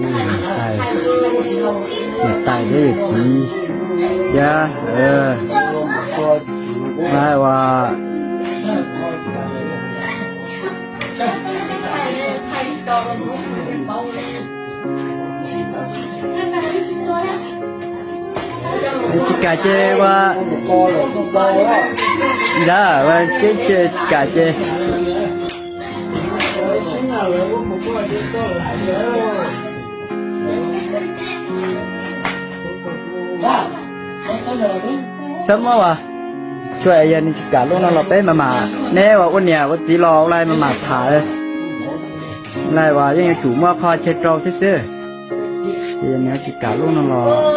Niam tais, niam tais thiab yawm txiv thiab, ua tsis kam ces ua, ntawd ua tsis kam ces txhob muab as. Tsuas yog nws tsis kam lub no los peb mam mam, neb ua ua niam ua txiv los ua li mas mam tham. Li uas yeej yuav tsum muaj qhov chaw rau thiab xwb. Ces nws tsis kam lub no los.